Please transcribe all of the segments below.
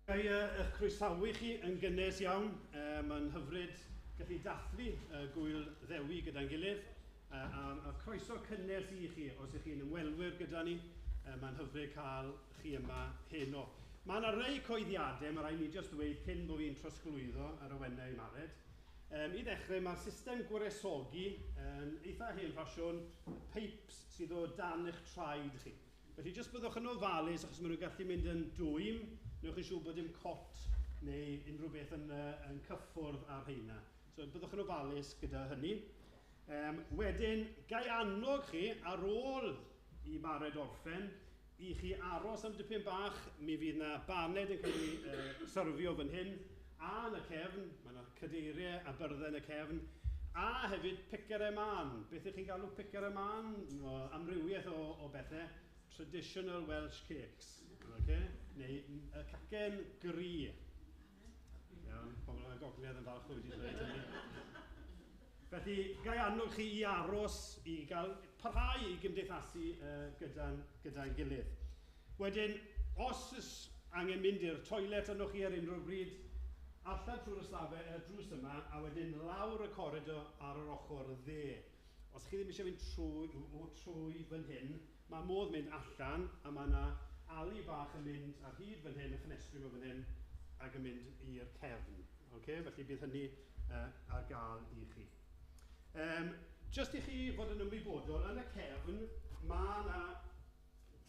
Ga i eich croesawu chi yn gynnes iawn. Mae'n hyfryd gallu dathlu Gŵyl Ddewi gyda'n gilydd. A croeso cynnes i chi os ych chi'n ymwelwyr gyda ni. Mae'n hyfryd cael chi yma heno. Mae yna rei coeddiadau, mae rhaid ni jyst dweud cyn bod fi'n trosglwyddo yr awennau i Mared. I ddechrau, mae'r system gwresogi yn eitha hen ffasiwn, peips sydd o dan eich traed chi. Felly jyst byddwch yn ofalus achos maen nhw'n gallu mynd yn dwym, newch yn siŵr bod dim cot neu unrhyw beth yn cyffwrdd ar rheina. So byddwch yn ofalus gyda hynny. Wedyn, ga i annog chi ar ôl i Mared orffen, i chi aros am dipyn bach, mi fydd na baned yn cael ei syrfio fan hyn, a yn y cefn, mae yna cadeiriau a byrddau yn y cefn, a hefyd picer mân. Beth ych chi'n galw picer mân? Amrywiaeth o bethau. Traditional Welsh cakes, okay? Neu y cacen gri. Iawn, pobl yn y gogledd yn falch o wedi dweud hynny. Felly, ga i annog chi i aros, i gael parhau i gymdeithasu gyda'n gilydd. Wedyn, os oes angen mynd i'r toilet arnoch chi ar unrhyw bryd, allan trwy'r ystafell, y drws yma, a wedyn lawr y corridor ar yr ochr dde. Os chi ddim eisiau mynd trwy fan hyn, mae modd mynd allan, a mae yna ali bach yn mynd ar hyd fan hyn, y ffenestri yma fan hyn, ac yn mynd i'r cefn. Okay? Felly bydd hynny ar gael i chi. Just i chi fod yn ymwybodol, yn y cefn, mae yna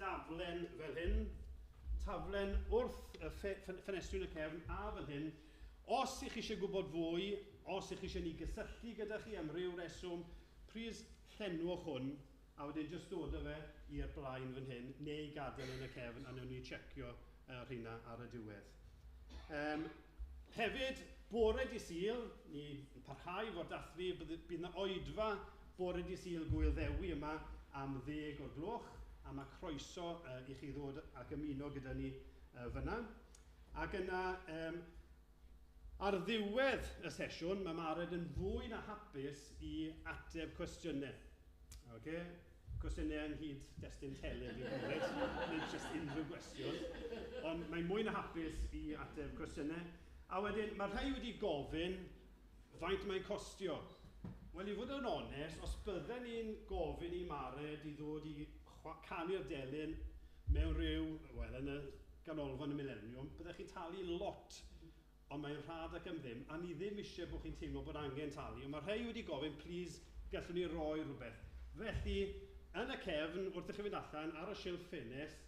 daflen fel hyn, taflen wrth y ffenestri yn y cefn a fan hyn. Os ych chi eisiau gwybod fwy, os ych chi eisiau ni gysylltu gyda chi am ryw reswm, plis llenwch hwn, a wedyn jyst dod â fe i'r blaen fan hyn, neu gadael yn y cefn, a wnawn ni checio rheina ar y diwedd. Hefyd, bore di Sul, ni'n parhau fod dathlu, bydd yna oedfa bore di Sul Gŵyl Ddewi yma am 10 o'r gloch, a mae croeso i chi ddod ac ymuno gyda ni fyna. Ac yna, ar ddiwedd y sesiwn, mae Mared yn fwy na hapus i ateb cwestiynau. Okay? Cwestiynau ynghyd destun telyn, fi'n cymryd, nid jyst unrhyw gwestiwn. Ond mae'n mwy na hapus i ateb cwestiynau. A wedyn, mae rhai wedi gofyn faint mae'n costio. Wel, i fod yn onest, os bydden ni'n gofyn i Mared i ddod i canu'r delyn mewn rhyw, wel, yn y ganolfan y Millennium, byddech chi'n talu lot, ond mae'n rhad ac am ddim, a ni ddim eisiau bod chi'n teimlo bod angen talu. Ond mae rhai wedi gofyn, please, gallwn ni roi rhywbeth. Felly, yn y cefn, wrth i chi fynd allan, ar y silff ffenest,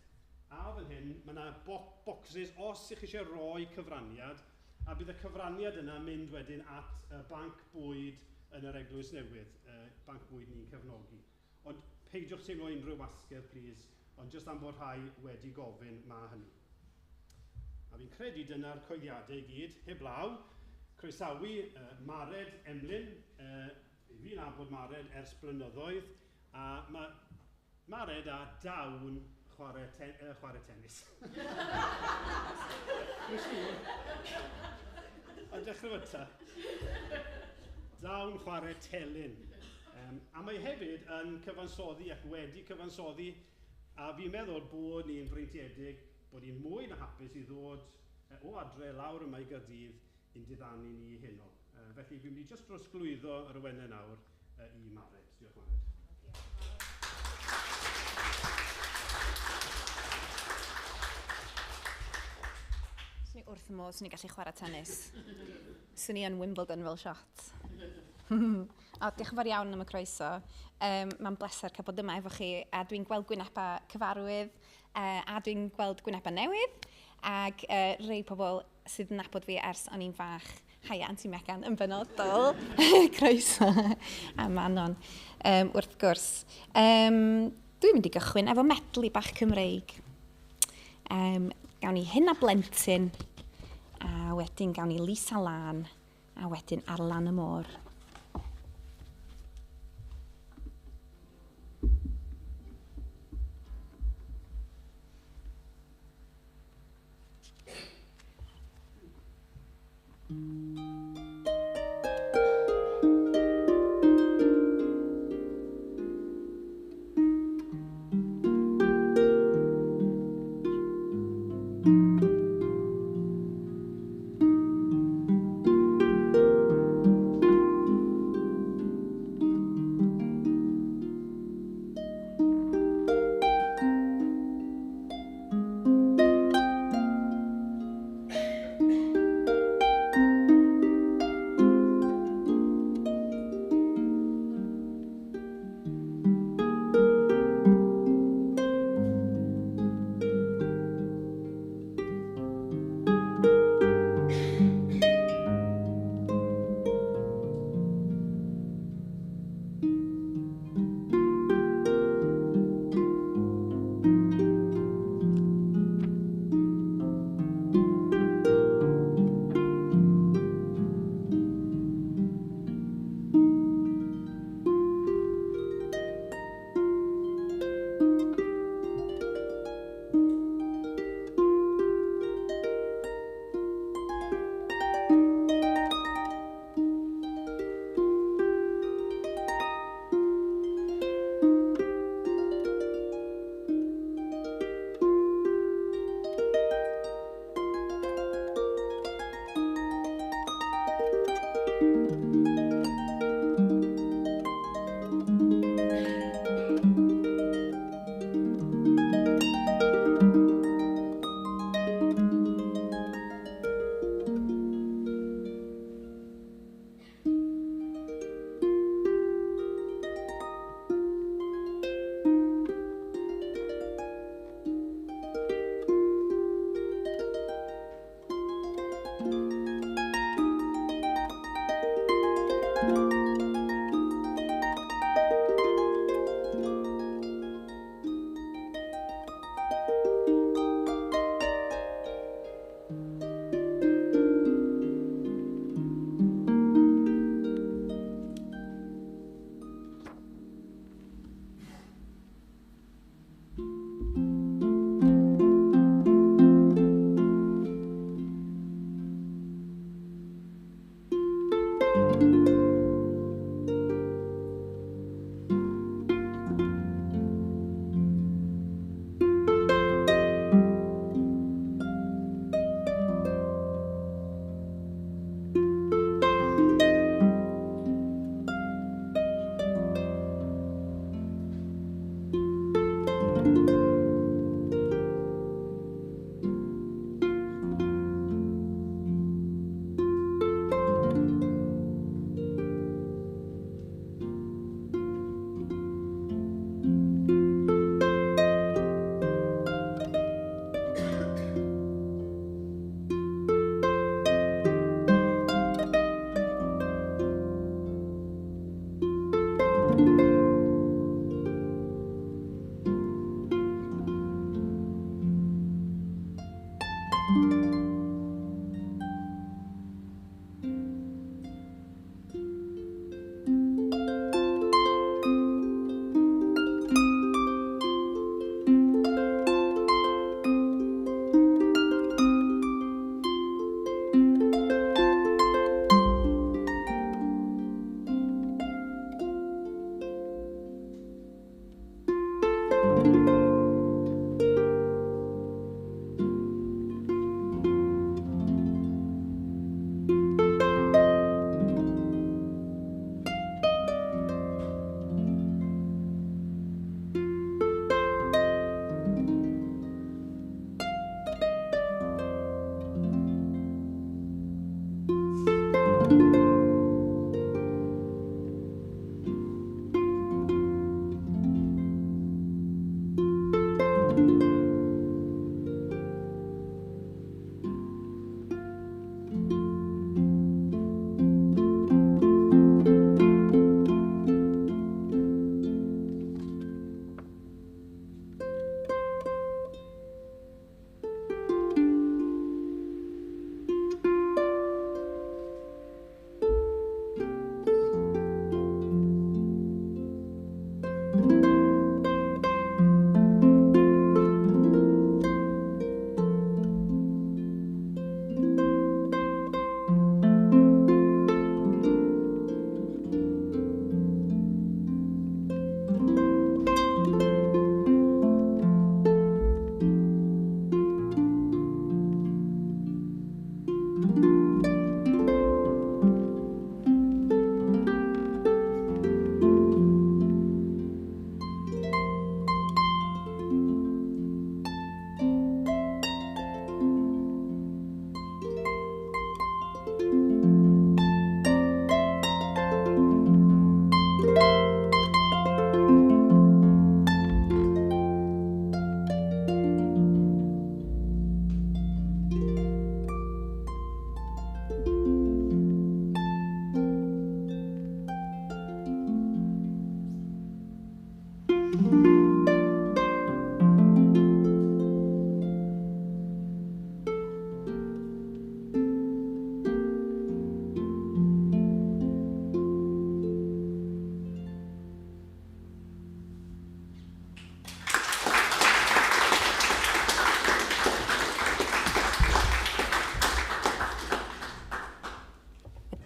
a fan hyn, mae yna boxes os ych chi eisiau rhoi cyfraniad, a bydd y cyfraniad yna mynd wedyn at y banc bwyd yn yr Eglwys Newydd, banc bwyd ni'n cefnogi. Ond peidiwch teimlo unrhyw wasgedd, please, ond jyst am bod rhai wedi gofyn ma hynny. A fi'n credu dyna'r coeddiadau i gyd, heblaw, croesawu Mared Emlyn, fi'n nabod Mared ers blynyddoedd, a mae Mared a dawn chwarae tennis. Dwi'n siŵr. A dechrau fyta. Dawn chwarae telyn. A mae hefyd yn cyfansoddi ac wedi cyfansoddi, a fi'n meddwl bod ni'n freintiedig, bod ni'n mwy na hapus i ddod o adre lawr yma i Gaerdydd i'n diddanu ni heno. Felly fi'n mynd i jyst drosglwyddo yr awennau nawr i Mared. Diolch, Mared. Swn i wrth y modd, swn i'n gallu chwarae tennis. Swn i yn Wimbledon fel shot. O, diolch yn fawr iawn am y croeso. Mae'n bleser cael bod yma efo chi, a dwi'n gweld gwynebau cyfarwydd, a dwi'n gweld gwynebau newydd, ac rhai pobl sydd yn nabod fi ers o'n i'n fach. Haia, Auntie Megan yn benodol. Croeso. A Manon, wrth gwrs. Dwi'n mynd i gychwyn efo medley bach Cymreig. Gawn ni Hyn a Blentyn, a wedyn gawn ni Lisa Lân, a wedyn Ar Lan y Môr.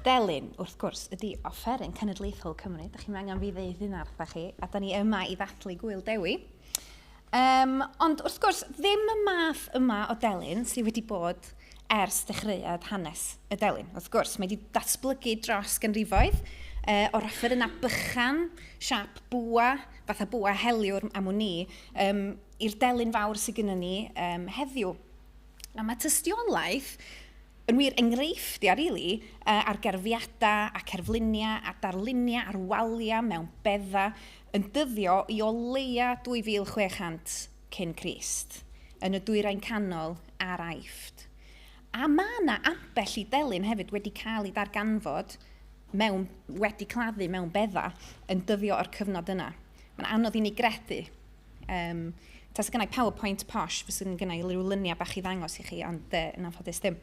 Delyn, wrth gwrs, ydy offeryn cenedlaethol Cymru. Dych chi'n angen fi ddeud hynna wrtha chi, a da ni yma i ddathlu Gŵyl Dewi. Ond wrth gwrs, ddim y math yma o delyn sydd wedi bod ers dechreuad hanes y delyn. Wrth gwrs, mae wedi datblygu dros ganrifoedd o'r offerynnau bychan, siap bwa, fatha bwa heliwr am wn i, i'r delyn fawr sydd gennym ni heddiw. A mae tystiolaeth yn wir enghreifftiau, rili, ar gerfiadau a cerfluniau a darluniau ar waliau mewn beddau yn dyddio i o leia 2600 cyn Crist, yn y Dwyrain Canol a'r Aifft. A mae yna ambell i delyn hefyd wedi cael ei darganfod mewn, wedi claddu mewn beddau yn dyddio o'r cyfnod yna. Mae'n anodd i ni gredu. Tasa gynna i PowerPoint posh, fyswn gynna i ryw luniau bach i ddangos i chi, ond yn anffodus dim.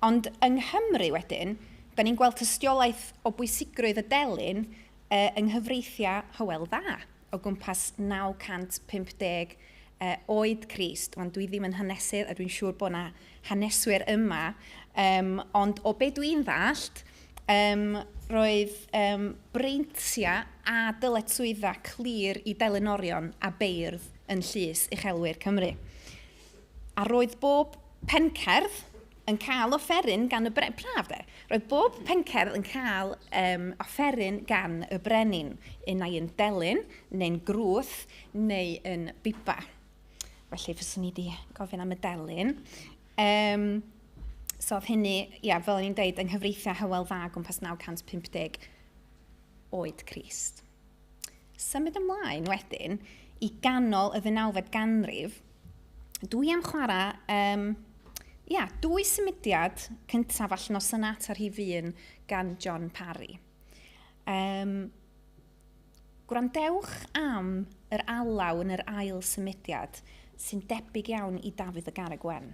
Ond yng Nghymru wedyn, da ni'n gweld tystiolaeth o bwysigrwydd y delyn yng nghyfreithiau Hywel Dda o gwmpas 950 oed Crist. Ond dwi ddim yn hanesydd a dwi'n siŵr bod yna haneswyr yma. Ond o be dwi'n ddallt, roedd breintiau a dyletswyddau clir i delynorion a beirdd yn llys uchelwyr Cymru. A roedd bob pencerdd yn cael offeryn gan y brenin. Braf de. Roedd bob pencerdd yn cael offeryn gan y brenin. Un ai yn delyn, neu'n grwth, neu yn biba. Felly, fyswn i wedi gofyn am y delyn. So oedd hynny, ia, fel o'n i'n deud, yng nghyfreithiau Hywel Dda gwmpas 950 oed Crist. Symud ymlaen wedyn i ganol y 19fed ganrif, dwi am chwarae dwy symudiad cyntaf allan o Sonata rhif 1 gan John Parry. Gwrandewch am yr alaw yn yr ail symudiad sy'n debyg iawn i Dafydd y Garreg Wen.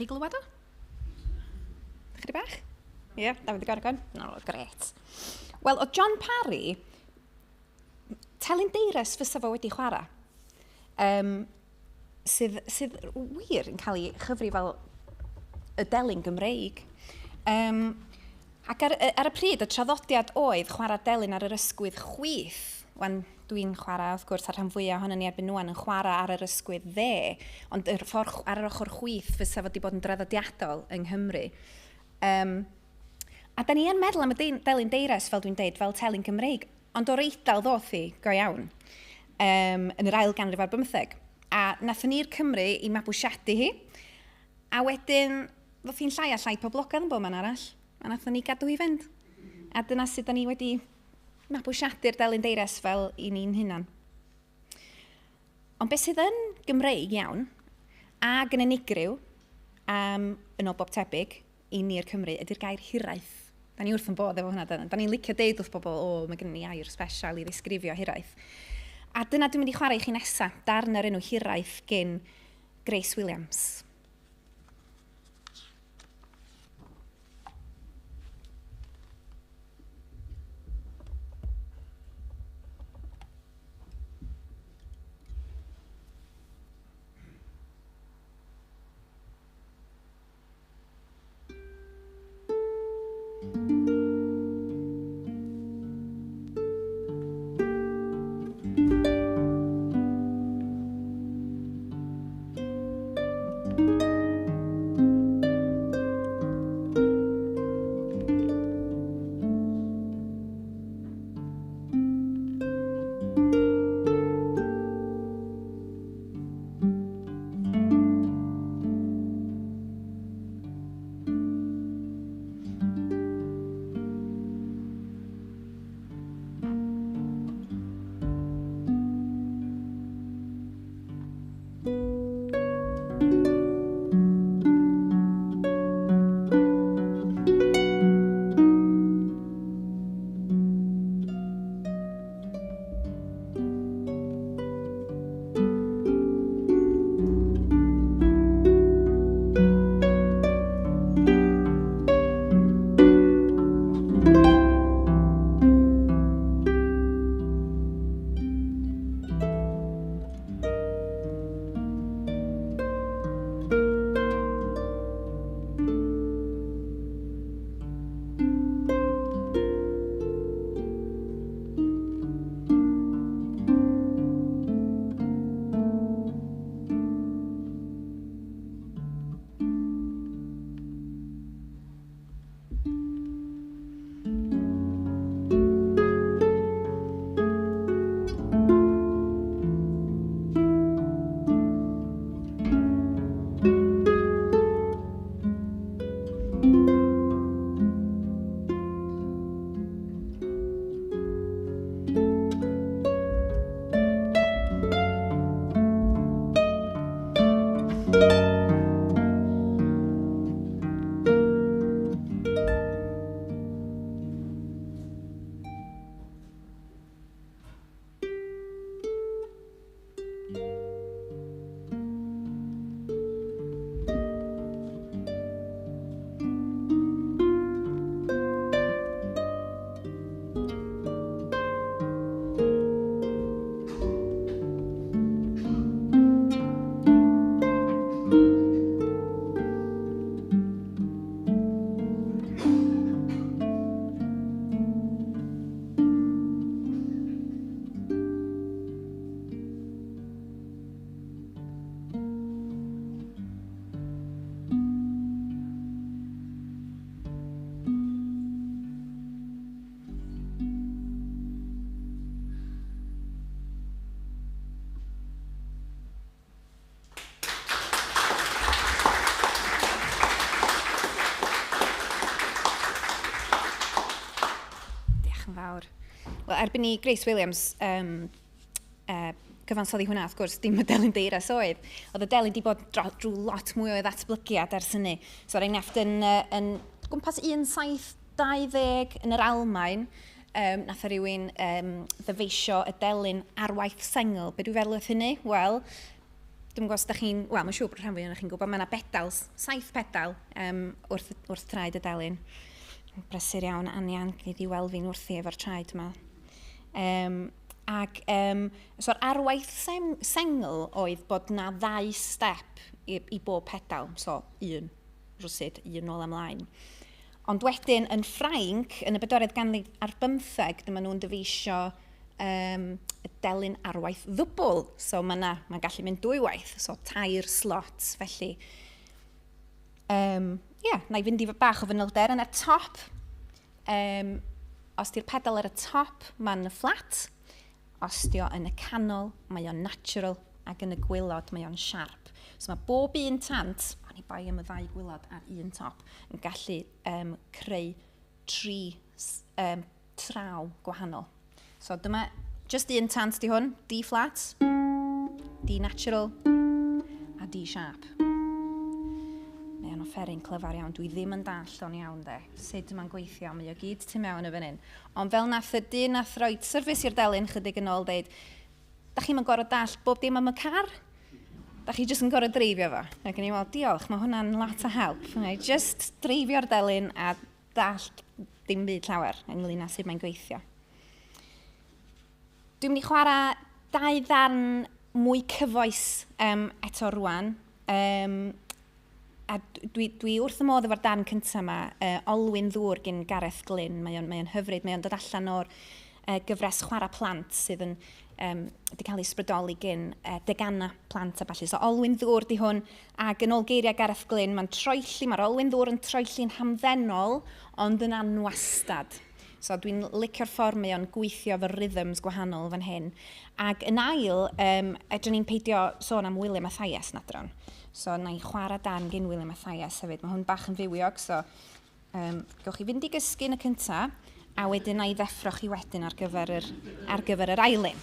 Licio chi glywed o? Chydig bach? Ie, yeah, Dafydd y Gorgon? No, gret. Wel, o John Parry, telyn deires fysa fo wedi chwarae. Sydd wir yn cael ei chyfri fel y delyn Gymreig. Ac ar y pryd, y traddodiad oedd chwarae delyn ar yr ysgwydd chwith. Wan, dwi'n chwarae, wrth gwrs, a'r rhan fwyaf ohono ni erbyn nwan yn chwarae ar yr ysgwydd dde, ond yr ffordd ar yr ochr chwith fysa fod wedi bod yn draddodiadol yng Nghymru. A da ni yn meddwl am y delyn deires, fel dwi'n deud, fel telyn Gymreig, ond o'r Eidal ddoth hi, go iawn, yn yr ail ganrif ar bymtheg. A nathon ni'r Cymru i mabwysiadu hi, a wedyn ddoth hi'n llai a llai poblogaidd yn bob man arall, a nathon ni gadw hi fynd. A dyna sut da ni wedi mabwysiadu'r delyn deires fel i ni'n hunan. Ond beth sydd yn Gymreig iawn, ac yn unigryw, yn ôl bob tebyg, i ni'r Cymru, ydy'r gair hiraeth. Da ni wrth yn bodd efo hwnna. Da ni'n licio deud wrth bobl, o, mae gennym ni air special i ddisgrifio hiraeth. A dyna dwi'n mynd i chwarae i chi nesaf, darn o'r enw Hiraeth gyn Grace Williams. Wel, erbyn i Grace Williams cyfansoddi hwnna, wrth gwrs, dim y delyn deires oedd. Oedd y delyn di bod drwy lot mwy o ddatblygiad ers hynny. So, er enghraifft, yn gwmpas 1720 yn yr Almaen, nath rhywun ddyfeisio y delyn ar waith sengl. Be dwi'n feddwl wrth hynny? Wel, Dwi'n gwybod os da chi'n, wel, mae'n siŵr bod rhan fwyaf ohonoch chi'n gwybod, mae yna bedals, 7 pedal wrth traed y delyn. Brysur iawn, Anian, gei di weld fi'n wrthi efo'r traed yma. So'r arwaith sengl oedd bod na 2 step i bob pedal, so un rwsyd, un nôl ymlaen. Ond wedyn yn Ffrainc, yn y 15 ganrif, dyma nhw'n dyfeisio y delyn arwaith ddwbl. So mae'n gallu mynd dwywaith, so 3 slots felly. Na i fynd i bach o fanylder yn y top. Os di'r pedal ar y top, mae'n flat. Os di o yn y canol, mae o'n natural, ac yn y gwaelod, mae o'n sharp. So mae bob un tant, o'n i bai am y ddau gwaelod ar un top, yn gallu creu 3 traw gwahanol. So dyma, just un tant di hwn, D flat, D natural, a D sharp. Mae o'n offeryn clyfar iawn, dwi ddim yn dallt o'n iawn de, sut mae'n gweithio, mae o gyd tu mewn y fan hyn. Ond fel nath y dyn nath roi service i'r delyn chydig yn ôl deud, da chi'm yn gorfod dallt bob dim am y car, da chi jyst yn gorfod dreifio fo. Ac o'n i'n meddwl, diolch, mae hwnna'n lot o help. Na i jyst dreifio'r delyn a dallt dim byd llawer ynglyn â sut mae'n gweithio. Dwi'n mynd i chwarae 2 ddarn mwy cyfoes eto rwan. A dwi wrth y modd efo'r darn cyntaf yma, Olwyn Ddŵr gyn Gareth Glyn. Mae o'n hyfryd, mae o'n dod allan o'r gyfres Chwarae Plant sydd yn wedi cael ei ysbrydoli gyn deganau plant a ballu. So Olwyn Ddŵr di hwn, ac yn ôl geiriau Gareth Glyn, mae'n troelli, mae'r Olwyn Ddŵr yn troelli'n hamddenol, ond yn anwastad. So dwi'n licio'r ffordd mae o'n gweithio efo rhythms gwahanol fan hyn. Ac yn ail, edrwn ni'n peidio sôn am William Mathias nadron. So na i chwarae dan gyn William Mathias hefyd. Mae hwn bach yn fywiog, so gewch chi fynd i gysgu yn y cynta, a wedyn na i ddeffro chi wedyn ar gyfer yr ail un.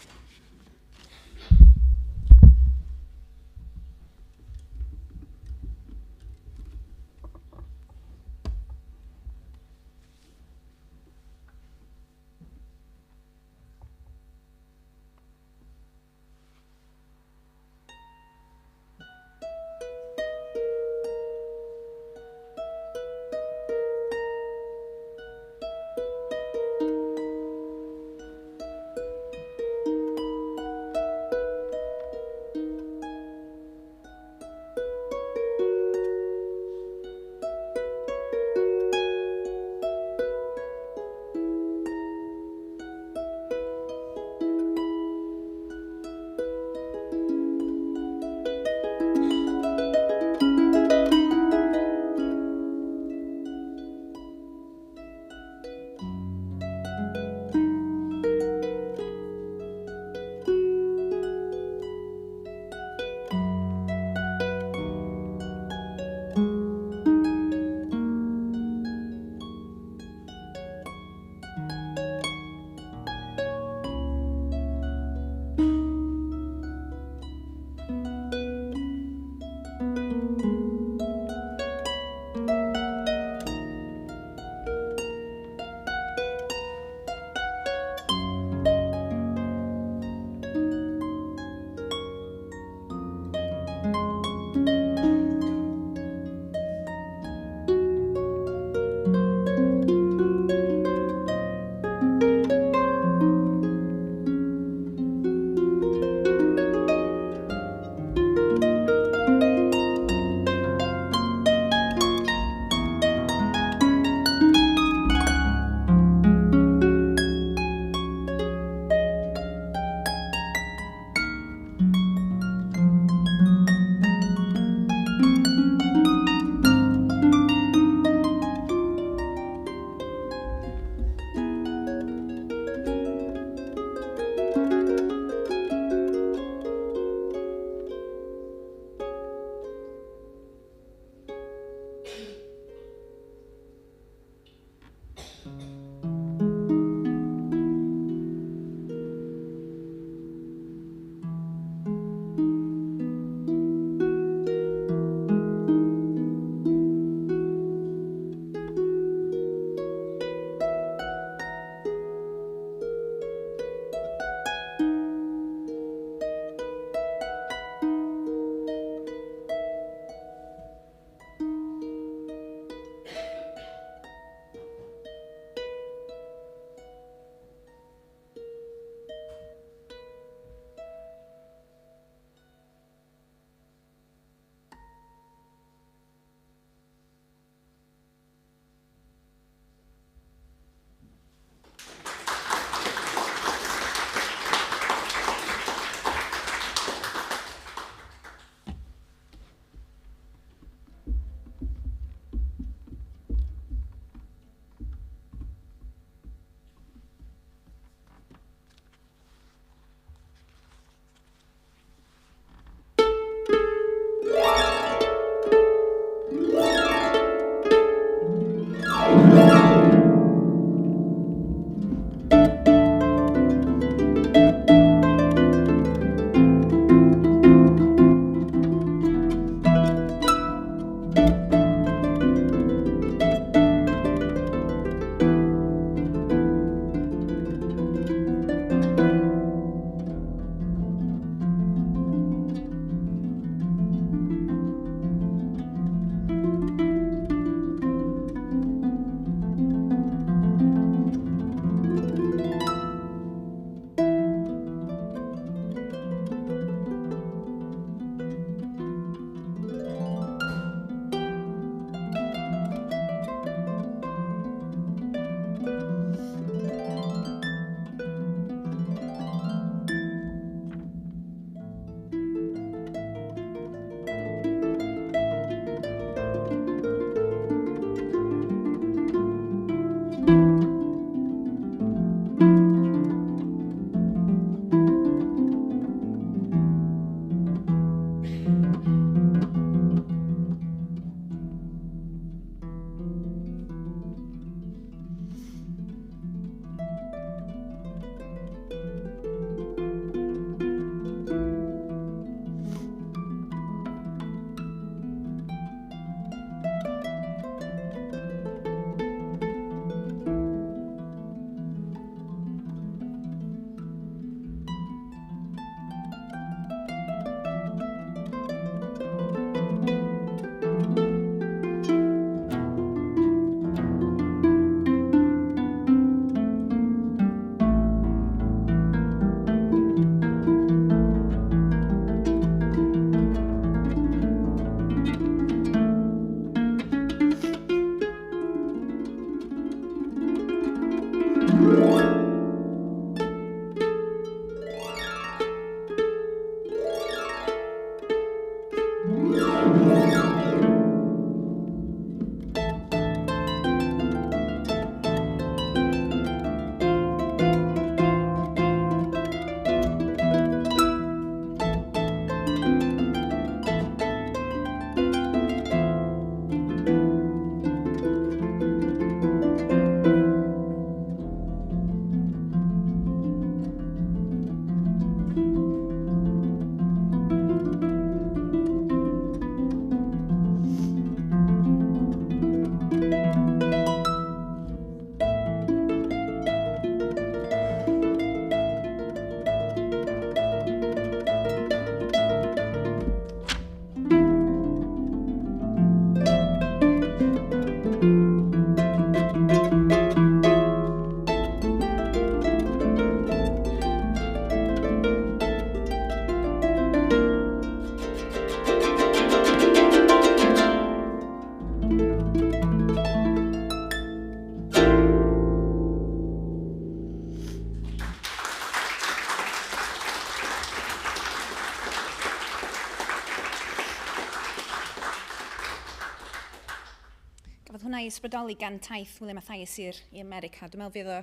ei ysbrydoli gan taith William Mathias i America. Dwi'n meddwl fydd o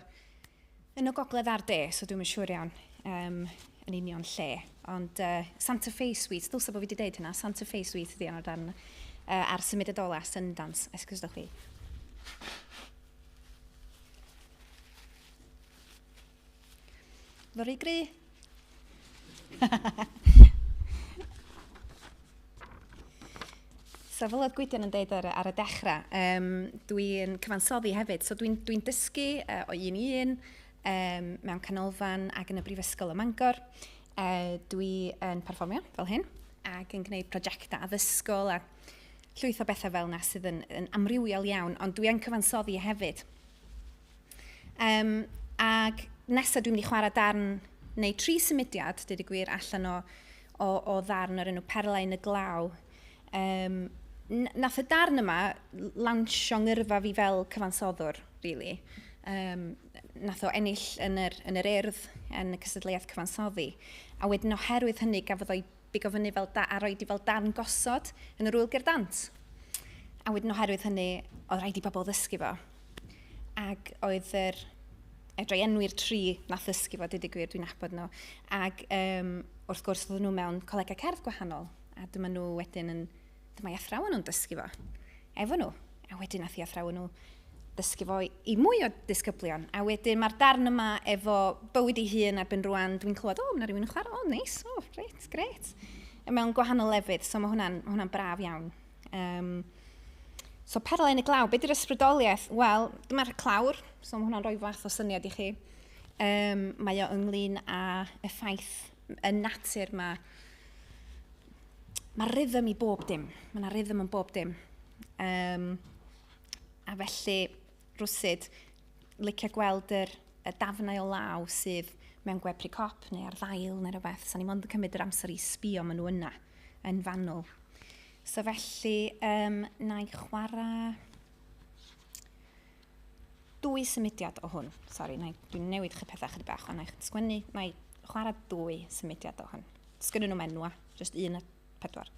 yn y gogledd a'r de, so dwi'n siŵr iawn yn union lle. Ond Santa Fe Suite, dylse bod fi wedi deud hynna, Santa Fe Suite ydi enw'r darn ar symudiad ola Sundance. Esgusodwch fi. Ddori gry? So fel oedd Gwydion yn deud ar y dechrau, dwi'n cyfansoddi hefyd. So dwi'n dysgu o un i un mewn canolfan ac yn y Brifysgol ym Mangor. Dwi yn perfformio fel hyn ac yn gwneud prosiectau addysgol a llwyth o bethau fel yna sydd yn amrywiol iawn, ond dwi yn cyfansoddi hefyd. Ac nesaf dwi'n mynd i chwarae darn neu 3 symudiad, dweud y gwir, allan o ddarn o'r enw Perlau yn y Glaw. Nath y darn yma lansio ngyrfa fi fel cyfansoddwr, really. Nath o ennill yn yr Urdd, yn y cystadleuaeth cyfansoddi. A wedyn oherwydd hynny gafodd o'i bigo fyny fel a roed i fel darn gosod yn yr Ŵyl Gerdd Dant. A wedyn oherwydd hynny, oedd rhaid i bobl ddysgu fo. Ac oedd edra i enwi'r 3 nath ddysgu fo, deud y gwir, dwi'n nabod nhw. Ac wrth gwrs, oedden nhw mewn colegau cerdd gwahanol. A dyma nhw wedyn dyma i athrawon nhw'n dysgu fo, efo nhw. A wedyn nath i athrawon nhw dysgu fo i mwy o disgyblion. A wedyn mae'r darn yma efo bywyd ei hun erbyn rwan, dwi'n clywed, o, mae rhywun yn chwarae, o, neis, o, reit, grêt. Mewn gwahanol lefydd, so mae hwnna'n braf iawn. So Perlau yn y Glaw, be di'r ysbrydoliaeth? Wel, dyma'r clawr, so mae hwnna'n rhoi fath o syniad i chi. Mae o ynglyn â y ffaith, y natur mae rhythm i bob dim. Mae yna rhythm yn bob dim. A felly, rwsyd, licio gweld y dafnau o law sydd mewn gwepru cop neu ar ddail neu rhywbeth. So ni mond yn cymryd yr amser i sbio maen nhw yna yn fanwl. So felly, na i chwarae 2 symudiad o hwn. Sori, dwi'n newid chi pethau chydig bach, ond na i sgwennu, na i chwarae 2 symudiad o hwn. Sgynnu nhw'm enwa, just 1 a 4.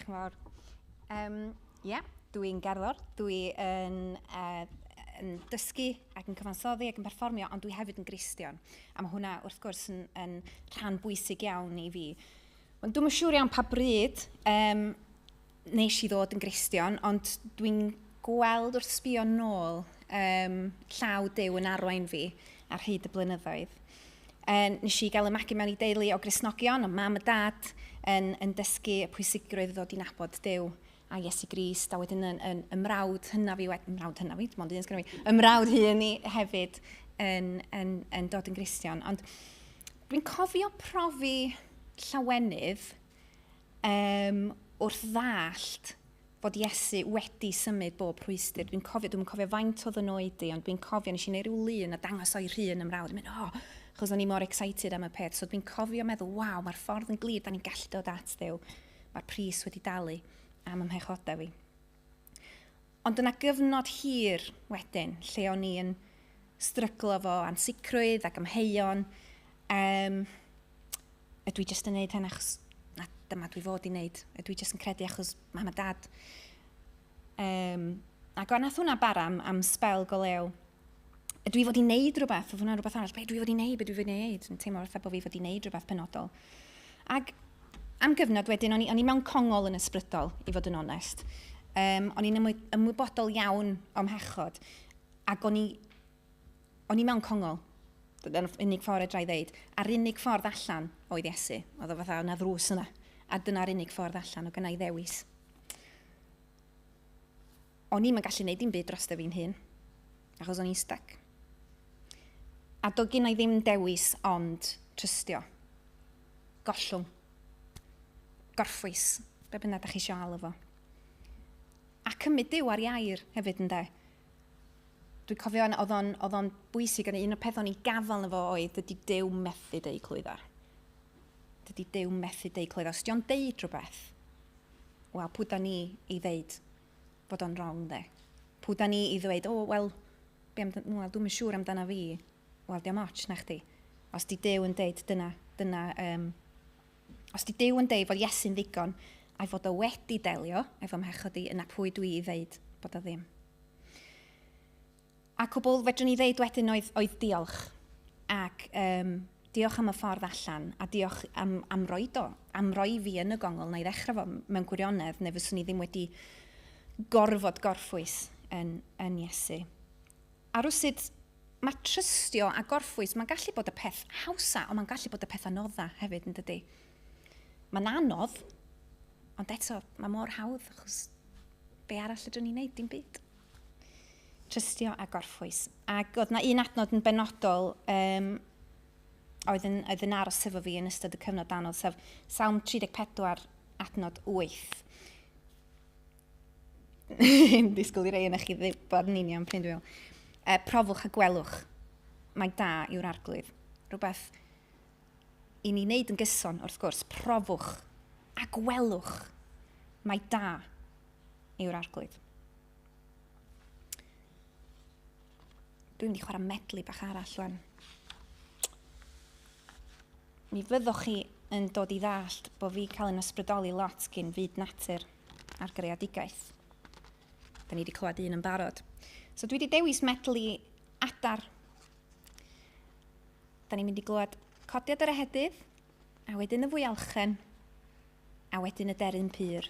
Diolch yn fawr. Yeah, dwi'n gerddor, dwi yn dysgu ac yn cyfansoddi ac yn perfformio, ond dwi hefyd yn Gristion. A mae hwnna, wrth gwrs, yn rhan bwysig iawn i fi. Ond dwi'm yn siŵr iawn pa bryd nes i ddod yn Gristion, ond dwi'n gweld wrth sbio nôl llaw Duw yn arwain fi ar hyd y blynyddoedd. Nes i gael y magu mewn i deulu o Gristnogion, o mam a dad yn dysgu y pwysigrwydd o ddod i nabod Duw a Iesu Grist, a wedyn yn ymrawd hynna fi, dim ond un sgynna fi, ymrawd hyn i hefyd yn dod yn Gristion. Ond dwi'n cofio profi llawenydd wrth ddallt fod Iesu wedi symud bob rhwystr. Dwi'n cofio faint oedd yn oed i, ond dwi'n cofio nes i wneud rhyw lun a dangos o'i rhyn ymrawd. Mynd, oh, achos o'n i mor excited am y peth. So dwi'n cofio meddwl, waw, mae'r ffordd yn glir, da ni'n gallu dod at Dduw. Mae'r pris wedi dalu am ymhechodau fi. Ond yna gyfnod hir wedyn, lle o'n i yn stryglo fo ansicrwydd ac amheuon. Ydw i jyst yn neud hyn achos na, dyma dwi fod i wneud. Ydw i jyst yn credu achos mam a dad. Ac nath hwnna bara am sbel go lew. Ydw i fod i wneud rhywbeth, oedd hwnna rhywbeth arall. Be dwi fod i wneud, be dwi fod i wneud? Yn teimlo fatha bod fi fod i wneud rhywbeth penodol. Ac am gyfnod wedyn, o'n i mewn congol yn ysbrydol, i fod yn onest. O'n i'n ymwybodol iawn o'm mhechod, ac o'n i mewn congol. Dyna'r unig ffordd edra i ddeud. A'r unig ffordd allan oedd Iesu. Oedd o fatha, o'na ddrws yna. A dyna'r unig ffordd allan, o gynna i ddewis. O'n i'm yn gallu gwneud dim byd drosto fi'n hun, achos o'n i'n stuck. A do gynna i ddim dewis ond trystio. Gollwng. Gorffwys. Be bynnag da chi isio alw fo. A cymryd Duw ar ei air hefyd, ynde. Dwi'n cofio oedd o'n bwysig, ond un o'r pethau o'n i'n gafael yno fo oedd dydy Duw methu deud clwydda. Dydy Duw methu deud clwydda. Os di o'n deud rhywbeth, wel, pwy da ni i ddeud fod o'n wrong, de? Pwy da ni i ddweud, o, wel, dwi'm yn siŵr amdana fi. Wel, diom ots na chdi. Os di Duw yn deud, dyna, os di Duw yn deud fod Iesu'n ddigon, a'i fod o wedi delio efo mhechod i, yna pwy dwi i ddeud bod o ddim. A cwbl fedrwn ni ddeud wedyn oedd diolch. Ac diolch am y ffordd allan, a diolch am roid o, am roi fi yn y gongol na i ddechrau fo mewn gwirionedd, neu fyswn i ddim wedi gorfod gorffwys yn Iesu. A rwsut, mae trystio a gorffwys, mae'n gallu bod y peth hawsa, ond mae'n gallu bod y peth anodda hefyd, yn dydy. Mae'n anodd, ond eto, mae mor hawdd, achos be arall ydyn ni'n neud, dim byd. Trystio a gorffwys. Ac oedd na un adnod yn benodol oedd yn aros efo fi yn ystod y cyfnod anodd, sef Salm 34, adnod 8. Disgwyl i rei yna chi ddibod yn union pryd dwi'n meddwl. Profwch a gwelwch, mae da yw'r arglwydd. Rhywbeth i ni wneud yn gyson, wrth gwrs, profwch a gwelwch, mae da yw'r arglwydd. Dwi'n mynd i chwarae medley bach arall rwan. Mi fyddwch chi yn dod i ddallt bod fi cael yn ysbrydoli lot gyn fyd natur a'r greadigaeth. Da ni wedi clywed un yn barod. So dwi wedi dewis medley adar. Da ni'n mynd i glywed codiad yr ehedydd, a wedyn y fwyalchen, a wedyn y deryn pur.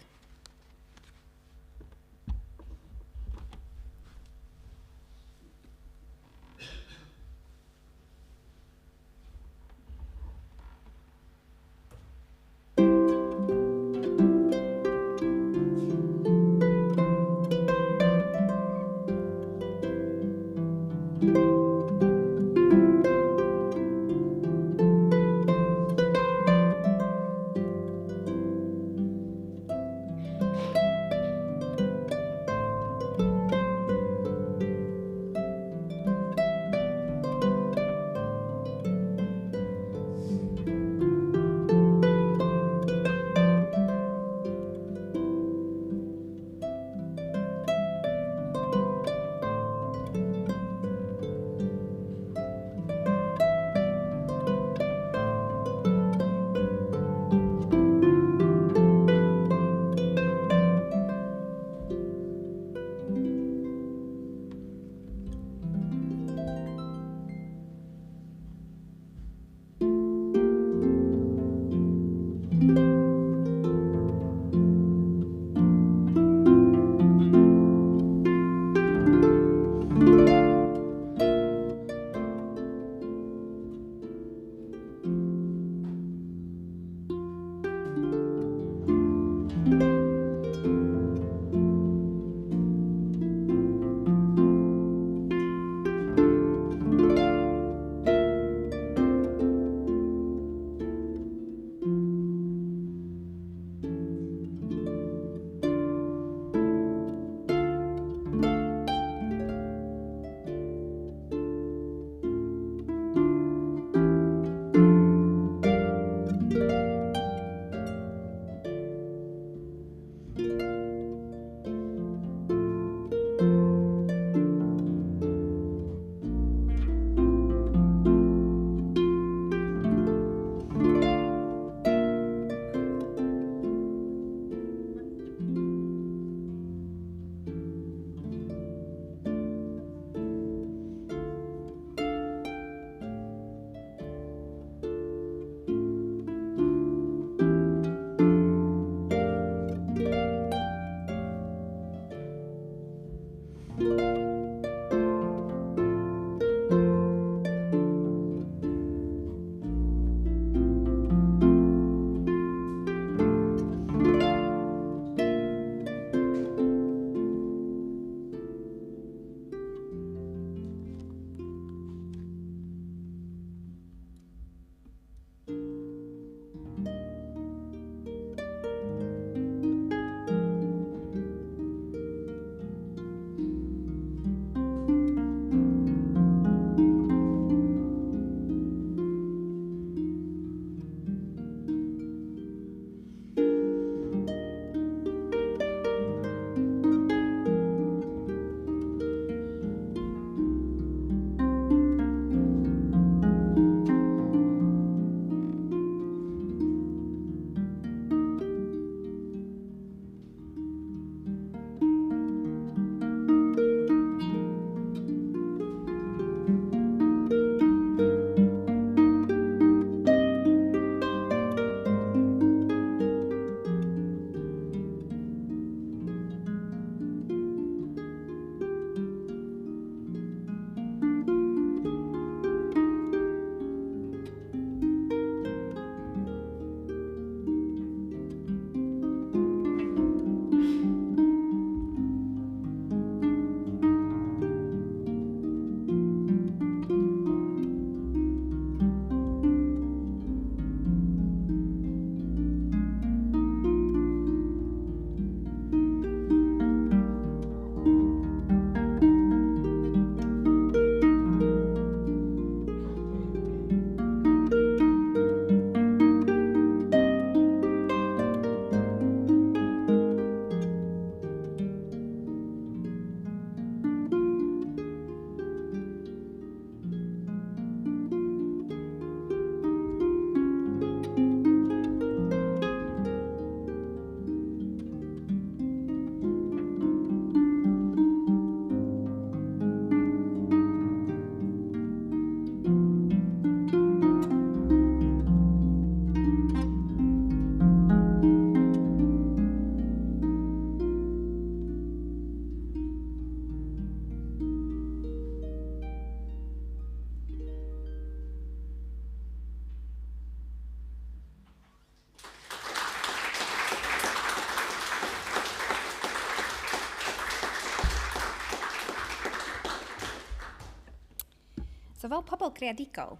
So fel pobl greadigol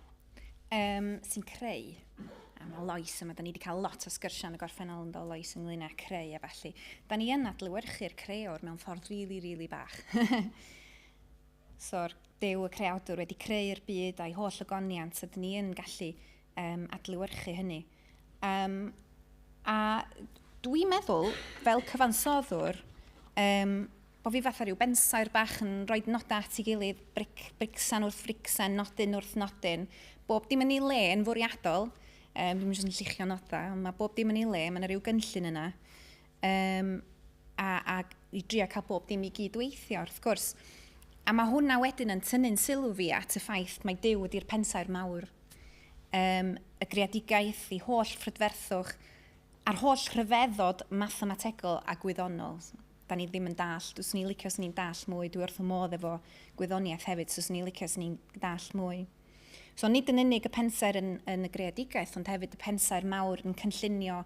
sy'n creu, a mae Lois yma, da ni wedi cael lot o sgyrsiau yn y gorffennol yn do Lois ynglyn â creu a felly, da ni yn adlewyrchu'r creor mewn ffordd rili, rili bach. So'r Duw y creawdwr wedi creu'r byd a'i holl ogoniant, a da ni yn gallu adlewyrchu hynny. A dwi'n meddwl, fel cyfansoddwr, bod fi fatha rhyw bensaer bach yn rhoi nodau at ei gilydd, bricsan wrth fricsan, nodyn wrth nodyn. Bob dim yn ei le yn fwriadol, dwi'm jyst yn lluchio nodau, ond mae bob dim yn ei le, mae yna rhyw gynllun yna. A i drio cael bob dim i gydweithio, wrth gwrs. A mae hwnna wedyn yn tynnu'n sylw fi at y ffaith mai Duw ydy'r pensaer mawr. Y greadigaeth, ei holl phrydferthwch, a'r holl rhyfeddod mathemategol a gwyddonol. Da ni ddim yn dallt, swn i'n licio swn i'n dallt mwy, dwi wrth y modd efo gwyddoniaeth hefyd, so swn i'n licio swn i'n dallt mwy. So nid yn unig y pensaer yn y greadigaeth, ond hefyd y pensaer mawr yn cynllunio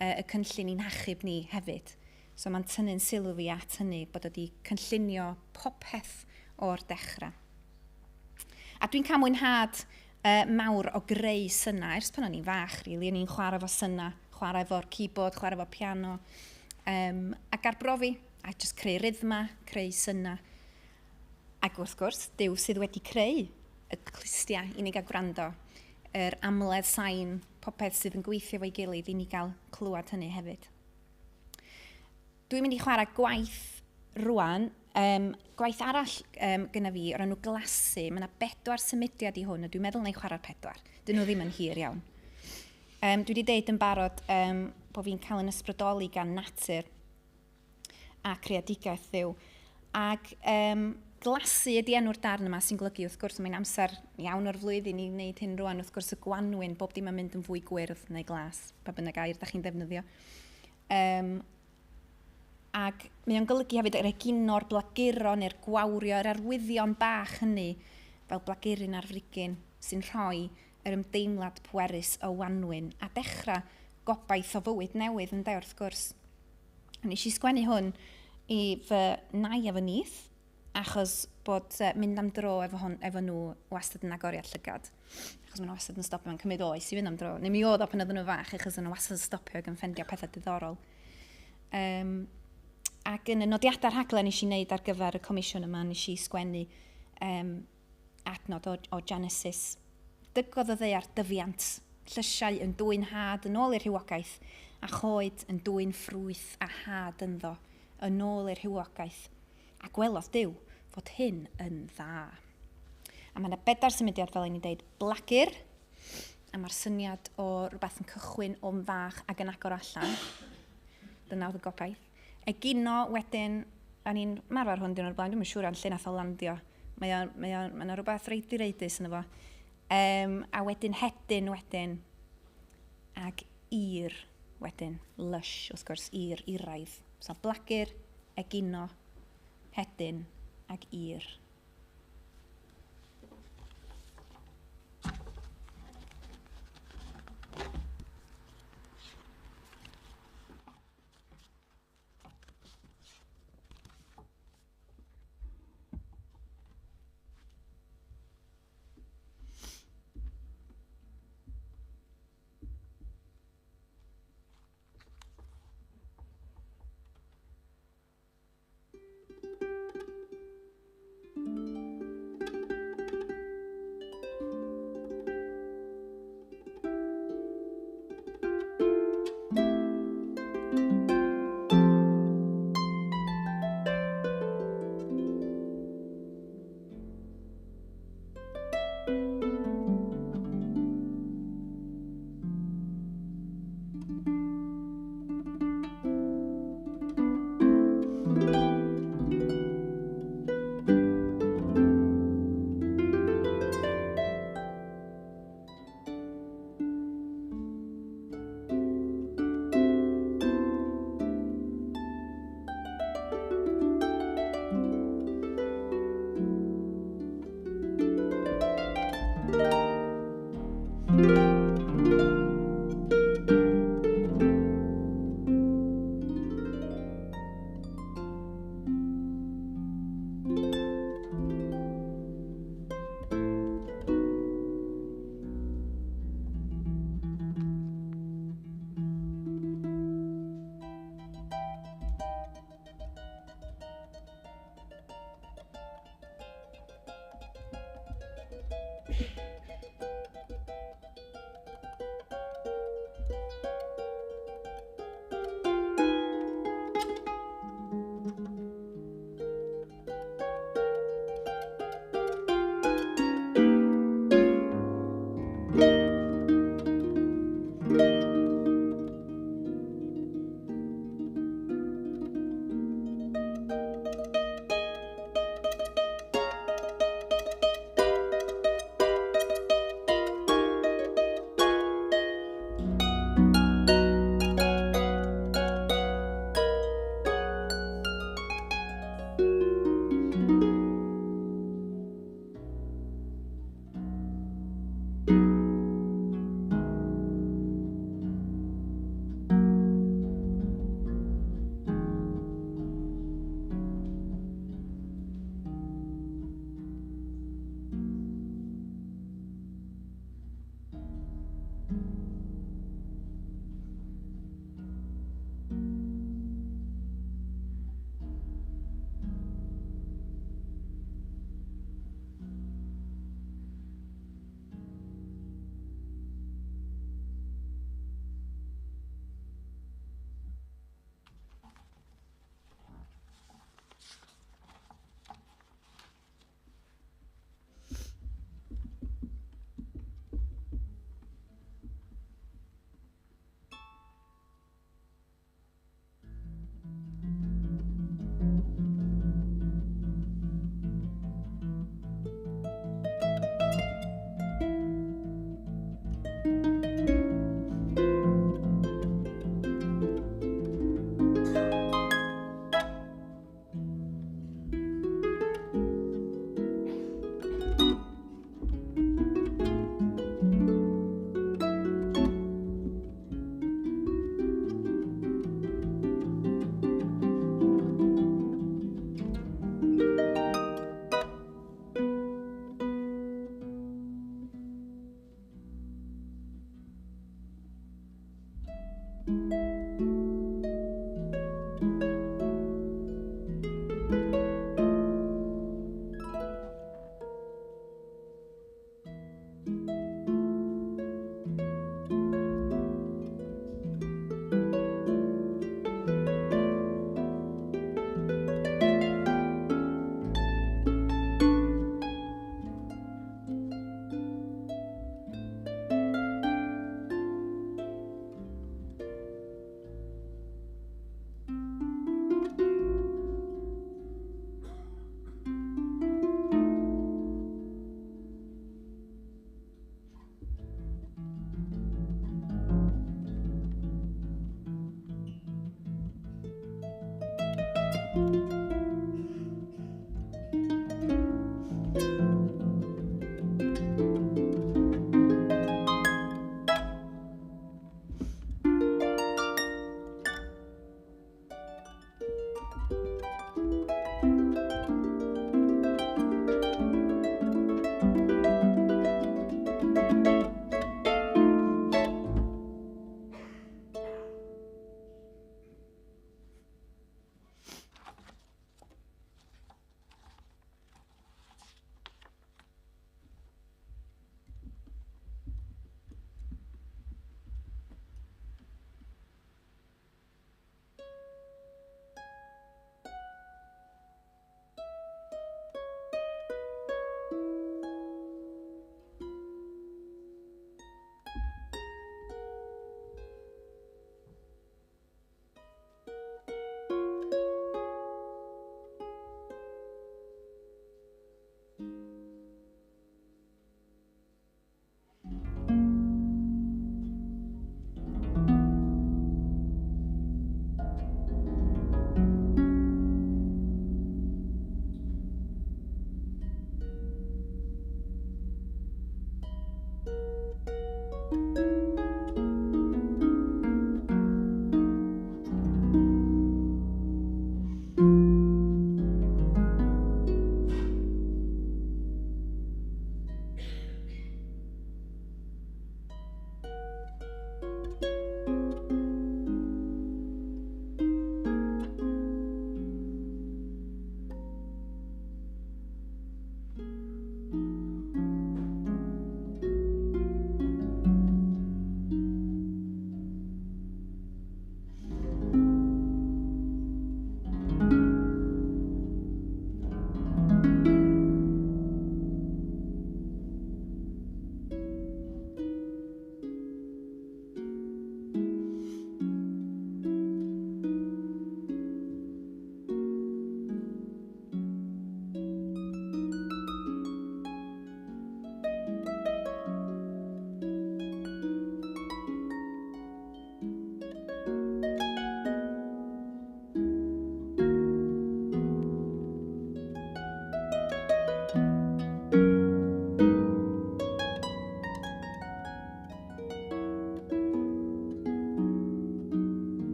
y cynllun i'n hachub ni hefyd. So mae'n tynnu'n sylw fi at hynny, bod wedi cynllunio popeth o'r dechrau. A dwi'n cael mwynhad mawr o greu synau, ers pan o'n i'n fach, really, o'n i'n chwarae efo synau, chwarae efo'r keyboard, chwarae efo piano, ac arbrofi, a jyst creu rhythma, creu synau. Ac wrth gwrs, Duw sydd wedi creu y clustiau i ni gael gwrando, yr amledd sain, popeth sydd yn gweithio efo'i gilydd i ni gael clywed hynny hefyd. Dwi'n mynd i chwarae gwaith rwan, gwaith arall gyda fi o'r enw Glasu. Mae yna 4 symudiad i hwn, a dwi'n meddwl na i chwarae'r 4. Dyn nhw ddim yn hir iawn. Dwi wedi deud yn barod bod fi'n cael yn ysbrydoli gan natur a creadigaeth Dduw. Ac Glasu ydy enw'r darn yma sy'n golygu, wrth gwrs, mae'n amser iawn o'r flwyddyn i wneud hyn rwan. Wrth gwrs, y gwanwyn, bob dim yn mynd yn fwy gwyrdd neu glas, pa bynnag air da chi'n ddefnyddio. Ac mae o'n golygu hefyd yr egino'r blaguron neu'r gwawrio, yr arwyddion bach hynny, fel blaguryn ar frigyn, sy'n rhoi yr ymdeimlad pwerus o wanwyn a dechrau gobaith o fywyd newydd ynde wrth gwrs. A nes i sgwennu hwn i fy nai a fy nith, achos bod mynd am dro efo nhw wastad yn agoriad llygad. Achos maen nhw wastad yn stopio, mae'n cymryd oes i fynd am dro. Neu mi oedd o pan oedden nhw fach, achos nhw wastad yn stopio ac yn ffendio pethau diddorol. Ac yn y nodiadau'r rhaglen nes i wneud ar gyfer y comisiwn yma, nes i sgwennu adnod o Genesis. Dygodd y ddaear dyfiant, llysiau yn dwyn had yn ôl i'r rhywogaeth, a choed yn dwyn ffrwyth a had ynddo, yn ôl i'r rhywogaeth. A gwelodd Duw fod hyn yn dda. A mae yna bedair symudiad, fel ni'n deud, blagur, a mae'r syniad o rhywbeth yn cychwyn o'n fach ac yn agor allan. Dyna oedd y gobaith. Egino wedyn, a ni'n marfer hwn diwrnod blaen, dwi'm yn siŵr am lle nath o landio. Mae yna rhywbeth reit direidus yno fo. A wedyn hedyn wedyn, ac ir wedyn, lush wrth gwrs, ir, iraidd. So blagur, egino, hedyn ac ir.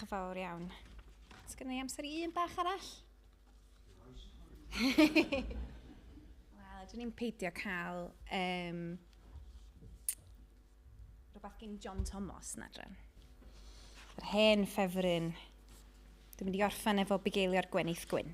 yn fawr iawn. Oes gen i amser i un bach arall? Wel, dyn ni'n peidio cael rhywbeth gen John Thomas na dren. Yr hen ffefryn. Dwi'n mynd i orffen efo bugeilio'r gwenith gwyn.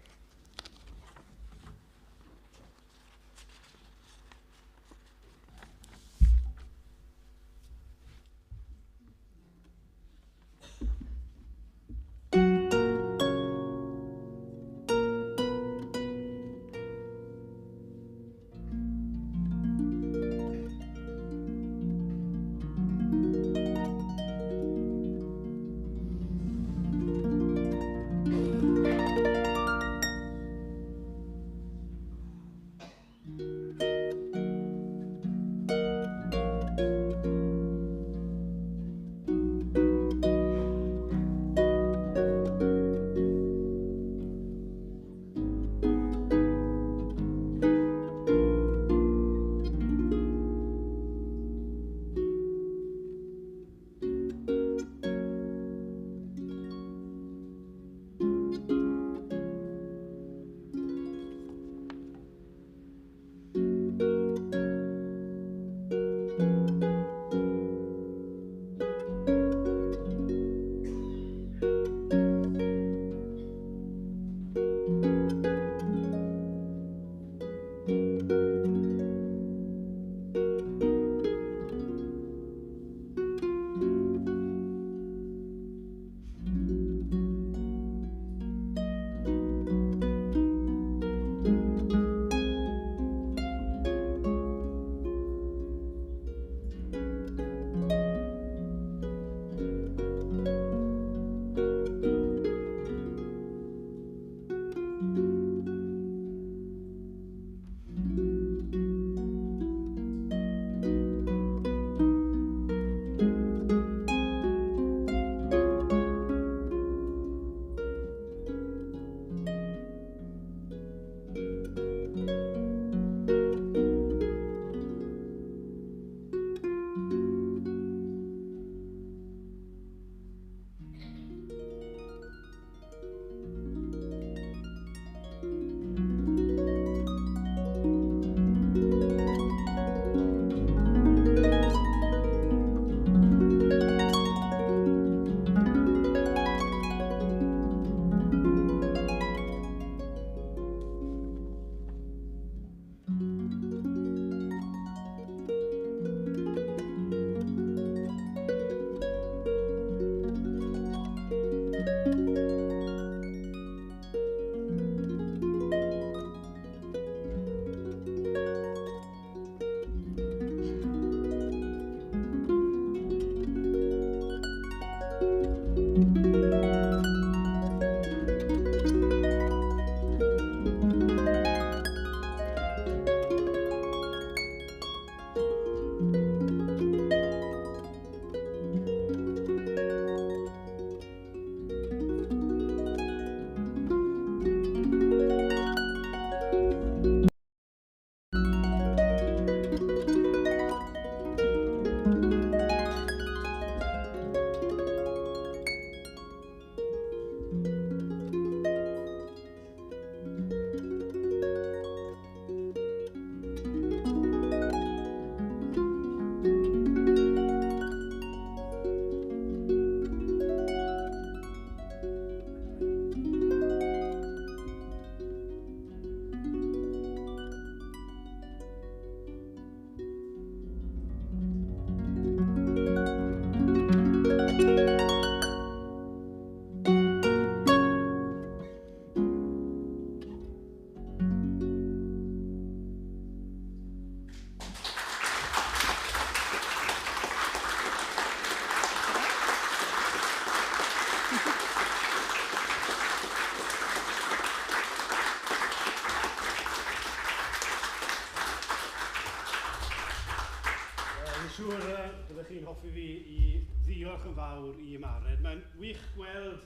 Siŵr byddech chi'n hoffi fi i ddiolch yn fawr i Mared. Mae'n wych gweld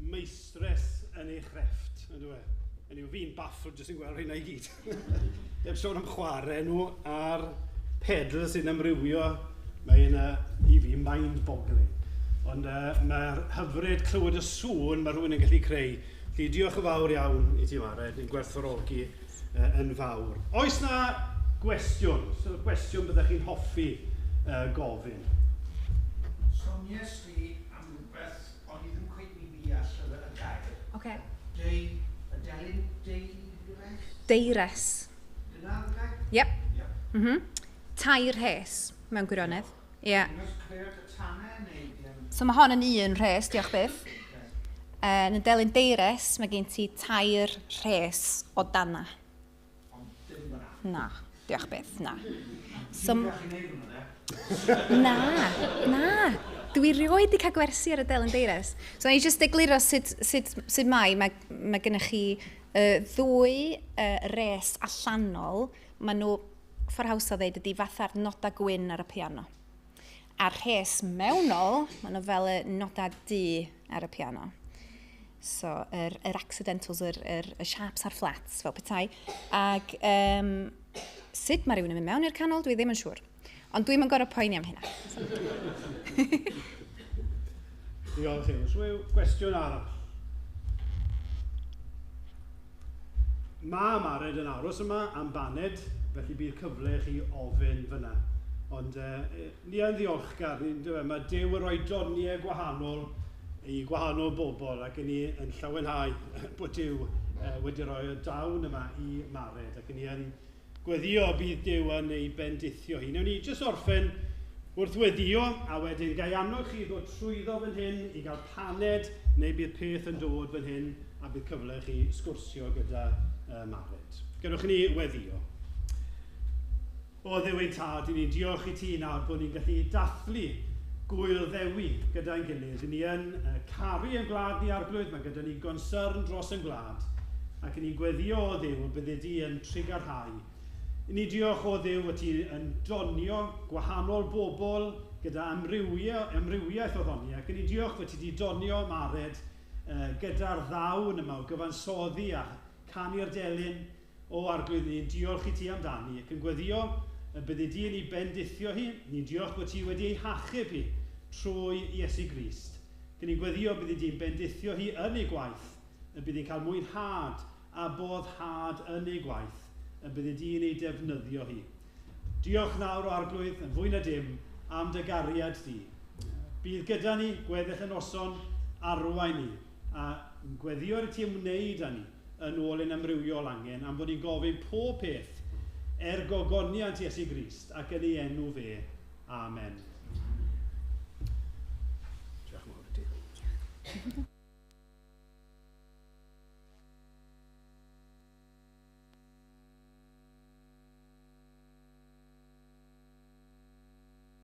meistres yn ei chrefft, yn dwi? Hynny yw, fi'n baffled jyst yn gweld rheina i gyd. Heb sôn am chwarae nhw a'r pedal sy'n amrywio, mae'n i fi mind-boggling. Ond mae'r hyfryd clywed y sŵn mae rhywun yn gallu creu. Felly diolch yn fawr iawn i ti, Mared, ni'n gwerthfawrogi yn fawr. Oes na gwestiwn? So, gwestiwn byddech chi'n hoffi gofyn? Sonies di am rhywbeth, ond i ddim cweit ni ddeall y gair. Okay. Dei, y delyn deires? Deires. Dyna'r gair? Yep. Yep. Mm -hmm. Tair rhes, mewn gwirionedd. Ie. Yeah. So mae hon yn un rhes, diolch byth. Yn y delyn deires, mae gen ti tair rhes o dana. Ond dim fyna. Na, diolch byth, na. So, na, na. Dwi rioed wedi cael gwersi ar y delyn deires. So, na i jyst egluro sut mae gennych chi ddwy res allanol. Maen nhw, ffordd haws o ddeud, ydy fatha'r noda gwyn ar y piano. A'r rhes mewnol, maen nhw fel y noda du ar y piano. So, yr accidentals, y sharps a'r flats, fel petai. Ac sut mae rhywun yn mynd mewn i'r canol, dwi ddim yn siŵr. Ond dwi'm yn gorfod poeni am hynna. So. Diolch i chi. So, gwestiwn arall. Mae Mared yn aros yma am baned, felly bydd cyfle i chi ofyn fyna. Ond ni yn ddiolchgar, mae Duw yn rhoi doniau gwahanol i gwahanol bobl ac ni yn llawenhau bod Duw wedi rhoi y dawn yma i Mared ac ni yn gweddio bydd Duw yn ei bendithio hi. Newn ni jyst orffen wrth weddio a wedyn gai annog chi ddod trwyddo fan hyn i gael paned neu bydd peth yn dod fan hyn a bydd cyfle chi sgwrsio gyda Mared. Gadewch ni weddio. O Dduw ein Tad, i ni'n diolch i ti nawr bod ni'n gallu dathlu gwyl Ddewi gyda'n gilydd. I ni yn caru ein gwlad ni Arglwydd, mae gyda ni gonsern dros ein gwlad, ac i ni'n gweddio o Dduw y byddi di yn trugarhau. I ni diolch o Dduw y ti yn donio gwahanol bobl gyda amrywiaeth o ddoniau, ac i ni diolch fod ti wedi donio Mared gyda'r ddawn yma o gyfansoddi a canu'r delyn o Arglwydd. Ni'n diolch i ti amdani ac yn gweddio y byddi di yn ei bendithio hi, ni'n diolch bod ti wedi ei hachub hi trwy Iesu Grist. Gyn ni'n gweddio byddi di'n bendithio hi yn ei gwaith, y byddi'n cael mwynhad a boddhad yn ei gwaith, y byddi di'n ei defnyddio hi. Diolch nawr o Arglwydd yn fwy na dim am dy gariad di. Bydd gyda ni gweddill y noson arwain ni, a gweddio ar y ti ymwneud â ni yn ôl ein amrywiol angen, am fod ni'n gofyn pob peth er gogoniant Iesu Grist ac yn ei enw fe. Amen. Diolch yn fawr i ti.